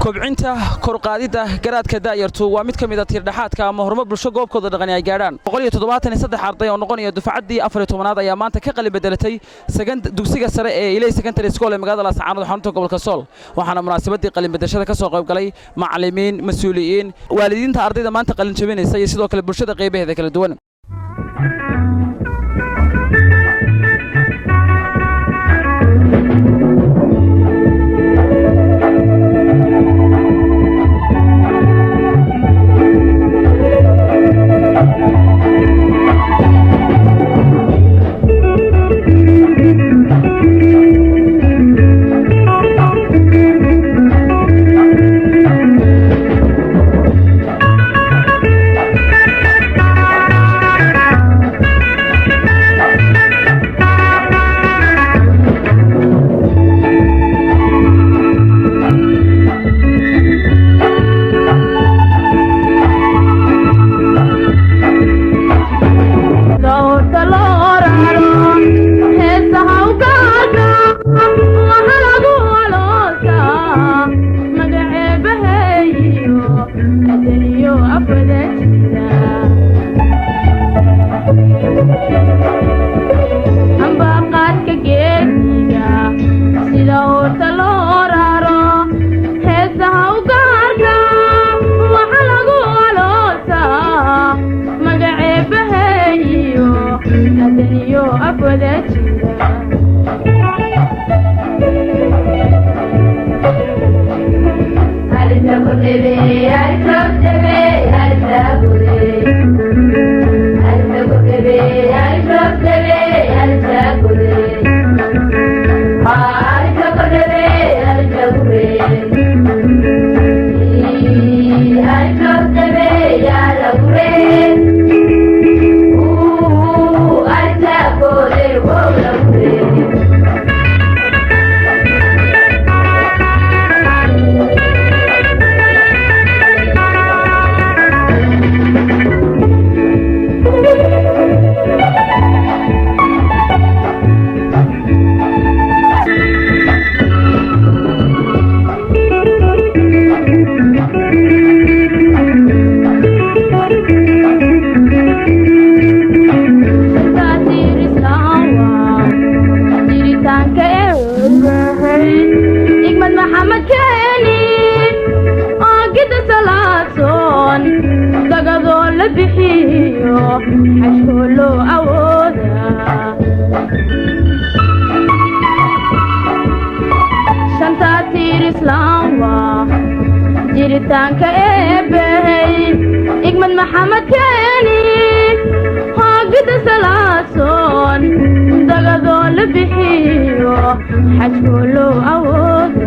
Kobcinta, korqaadidda garaadka da'yartu waa mid ka mid a tiirdhexaadka ama horumar bulsho goobkooda dhaqani ay gaadhaan. 173 arday oo noqonaya dufcaddii 14aad ayaa maanta ka qalin bedelatay dugsiga sare ee Iley Secondary School ee magaalada Laascaanood, xarunta gobolka Sool. Waxaana munaasabadii qalin bedeshada ka soo qayb galay macallimiin, mas-uuliyiin, waalidiinta ardayda maanta qalin jabinaysa iyo sidoo kale bulshada qaybaheeda kala duwan. Jiritaanka eebbahey, Igmad Maxamed keeni, hoogida salaasoon, dagadoo la bixiyo, xajkoo loo awooda.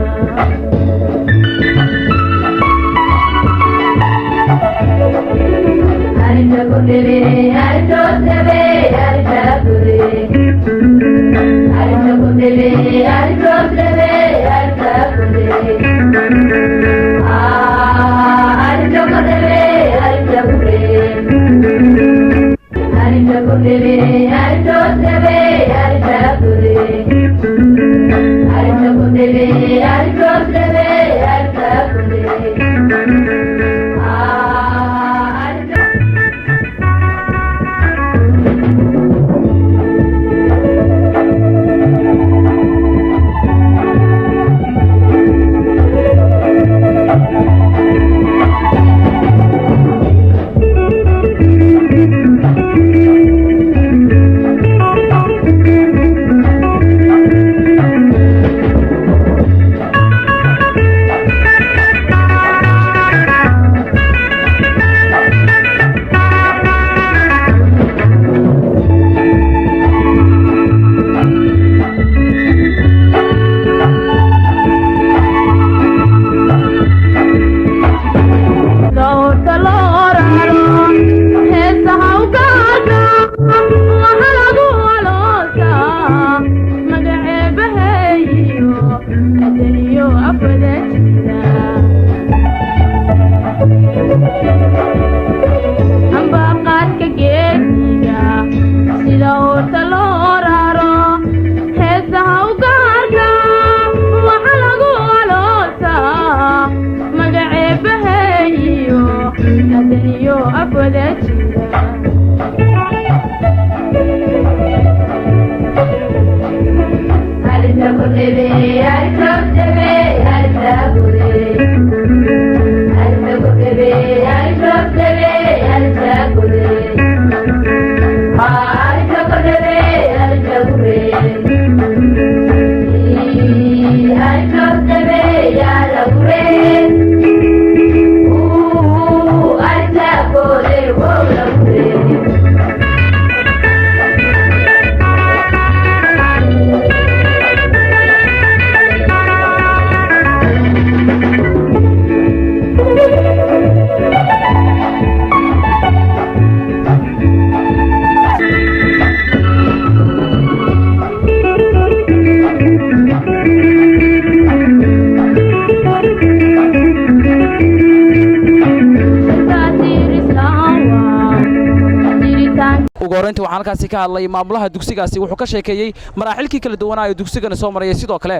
Ugu horreyntii waxaa halkaasi ka hadlay maamulaha dugsigaasi. Wuxuu ka sheekeeyey maraaxilkii kala duwanaa ee dugsigana soo marayay, sidoo kale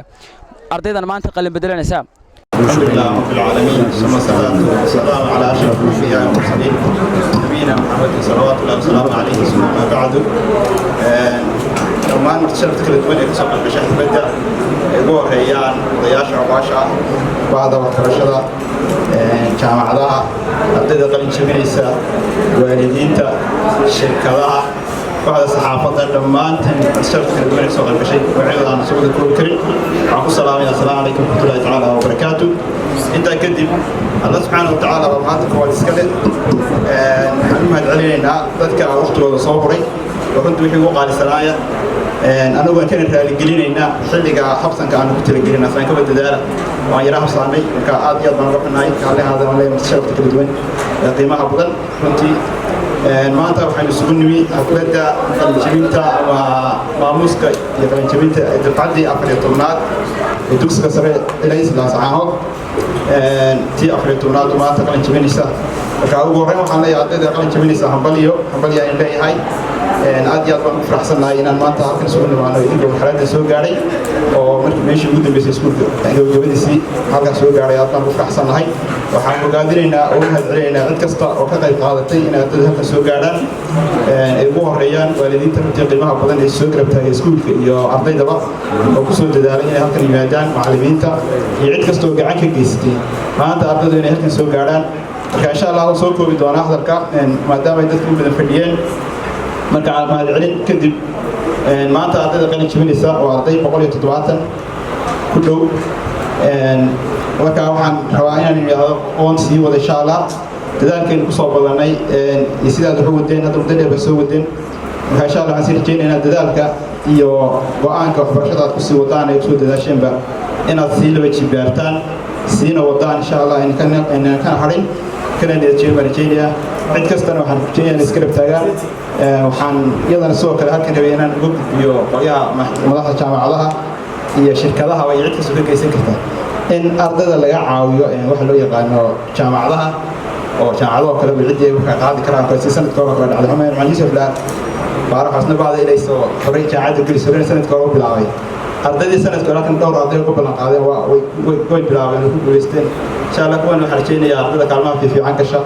ardaydan maanta qalin bedelanaysa. الحمد لله رب العالمين، ثم الصلاة والسلام على أشرف الأنبياء والمرسلين، نبينا محمد صلوات الله وسلامه عليه، ثم ما بعد. Dhammaan marti sharafta kala duwan ee kasoo qaybgashay xafladda ay ugu horeeyaan odayaasha, cuqaasha, bahda waxbarashada, jaamacadaha, ardayda qalin jabinaysa, waalidiinta, shirkadaha, bahda saxaafadda, dhammaantan marti sharafta kala duwan ee kasoo qaybgashay, magacyadooda aan soo wada koobi karin, waxaan ku salaamaya: asalaamu calaykum waraxmatullahi tacaala wabarakaatu. Intaa kadib, Allah subxaana wa tacaala waa maanta koowaad iska leh. Waxaan u mahad celinaynaa dadka waqtigooda soo huray oo runtii wixii ugu qaalisanaaya, anagu aan kana raaligelinaynaa xilliga habsanka aanu ku talagelin asaan kaba dadaala waan yara habsaanay. Marka aad iyo aad baan uga xunnahay. Kaalihaada waan leeyahay sharafta kala duwan ee qiimaha badan. Runtii maanta waxaynu isugu nimi xafladda qalinjabinta ama maamuuska iyo qalinjabinta ee dafcaddii 14aad ee dugsiga sare Ilays Laascaanood. Tii 14aad maanta qalin jabinaysa. Marka ugu horreyn waxaan leeyahay ardayda qalin jabinaysa hambaliyo, hambaliyo ayaan leeyahay. Aad iyo aad baan ugu faraxsannahay inaan maanta halkan isugu nimaano idinkoo marxaladda soo gaadhay oo markii meeshii ugu dambeysay iskuulka gabagabadiisii halkan soo gaadhay. Aad baan ugu faraxsannahay. Waxaan bogaadinaynaa oo u mahad celinaynaa cid kasta oo ka qayb qaadatay in ardayda halkan soo gaadhaan, ay ugu horeeyaan waalidiinta runtii qiimaha badan ee soo garab taagay iskuulka iyo ardaydaba oo ku soo dadaalay inay halkan yimaadaan, macallimiinta iyo cid kasta oo gacan ka geysatay maanta ardaydu inay halkan soo gaadhaan. Marka insha Allah waan soo koobi doonaa hadalka maadaama ay dadka u badan fadhiyeen. Marka mahad celin kadib, maanta ardayda qalin jebinaysa oo arday 170 ku dhow. Marka waxaan rabaa inaan idhaahdo oon sii wada insha Allah dadaalkaynu kusoo badanay iyo sidaad wax u wadeen. Hadda muddo dheer ba soo wadeen. Marka insha Allah waxaan sii rajaynaynaa dadaalka iyo go'aanka waxbarashada aad kusii wadaan ay kusoo dadaasheenba inaad sii laba jibaartaan, siina wadaan insha Allah, aynan kana hadhin kana niyad baan rajaynayaa. Cid kastana waxaan rajaynayaa inay iska garab taagaan. Waxaan iyadana sidoo kale halkan rabay inaan uga gudbiyo qolyaha madaxda jaamacadaha iyo shirkadaha iyo cid kastoo ka geysan karta in ardayda laga caawiyo waxa loo yaqaano jaamacadaha oo jaamacadahoo kale ba ciddii ay markaa qaadi karaan kale, si sanadka hore kale dhacday Xumeen Macalin Yuusuf laa Baarax xusna bacda ilayso horey jaamacadda gelis horeyna sanadka hore u bilaabay. Ardaydii sanadka hore halkan dhowr arday uga ballan qaadeen, waa way bilaabeen, way ku guulaysteen insha Allah. Kuwan waxaan rajaynayaa ardayda kaalmaha fiifiican gasha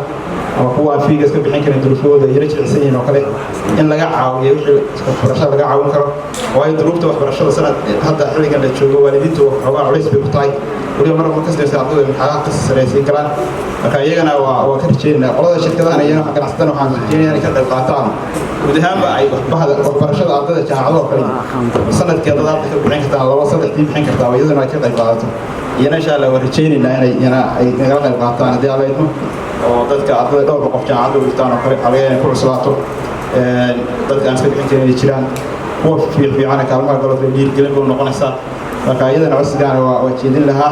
ama kuwa aan fiiga iska bixin karin, duruufahooda yara jilicsan yihiin oo kale, in laga caawiyo wixii waxbarashada laga caawin karo, waayo duruufta waxbarashada sanad hadda xilligan la joogo waalidiintu waxoogaa culays bay ku tahay, weliba mar markasta ardayda imtixaanaha kasi sareysiin karaan. Marka iyagana waa ka rajaynaynaa. Qolada shirkadahan iyana ganacsatada waxaan rajaynaya inay ka qayb qaataan guud ahaanba ay bahda waxbarashada ardayda jaamacado oo kale sanadkii dad arday ka bixin kartaa laba saddexdii bixin kartaa, iyaduna ay ka qayb qaadato iyana insha Allah. Waan rajaynaynaa inay iyana ay nagala qayb qaataan haddii Alla idmo, oo dadka ardayda dhowr qof jaamacadda u dhigtaan oo kale waxaa laga yaabaa inay ku cuslaato, dadka aan iska bixin karin inay jiraan, kuwa fiicfiicana kaalmaha galoo kale dhiirigelin bay u noqonaysaa. Marka iyadana codsigaana waa jeedin lahaa.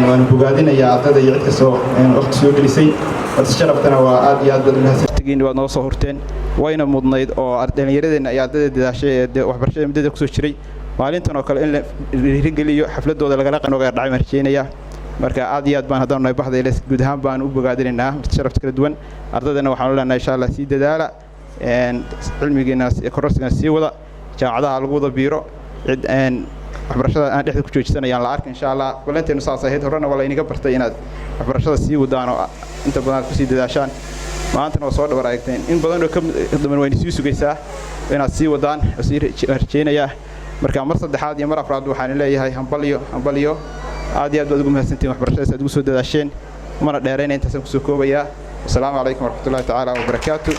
Waanu bogaadinayaa ardayda iyo cid kastoo waqti soo gelisay. Balse sharaftana waa aad iyo aad baad umahadsantigiin, waad noo soo hurteen, wayna mudnayd oo dhallinyaradeenna iyo ardayda dadaashay ee waxbarashada muddada kusoo jiray maalintan oo kale in la dhiirigeliyo, xafladooda lagala qanoga dhacay baan rajaynayaa. Marka aad iyo aad baan haddaan nahay baxda Ilays guud ahaan baan u bogaadinaynaa marti sharafta kala duwan. Ardaydana waxaanu leenahay insha Allah sii dadaala, cilmigiina kororsigana sii wada, jaamacadaha lagu wada biiro, cid waxbarashada aan dhexda ku joojsanayaan la arka insha Allah. Ballanteenu saas ahayd, horena waa laynaga bartay inaad waxbarashada sii wadaan oo inta badan aad kusii dadaashaan. Maantana waa soo dhabar eegteen, in badan oo ka daban wayna sii sugaysaa inaad sii wadaan sii rajaynayaa. Marka mar saddexaad iyo mar afraad waxaan leeyahay hambalyo, hambalyo. Aad iyo aad baad ugu mahadsantihiin waxbarashadaas aad ugu soo dadaasheen. Mana dheerayna, intaasaan kusoo koobayaa. Wasalaamu calaykum waraxmatullahi tacaala wabarakaatu.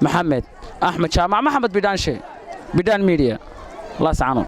Maxamed Axmed Jaamac, Maxamed Bidhaanshe, Bidhaan Media, Laascaanood.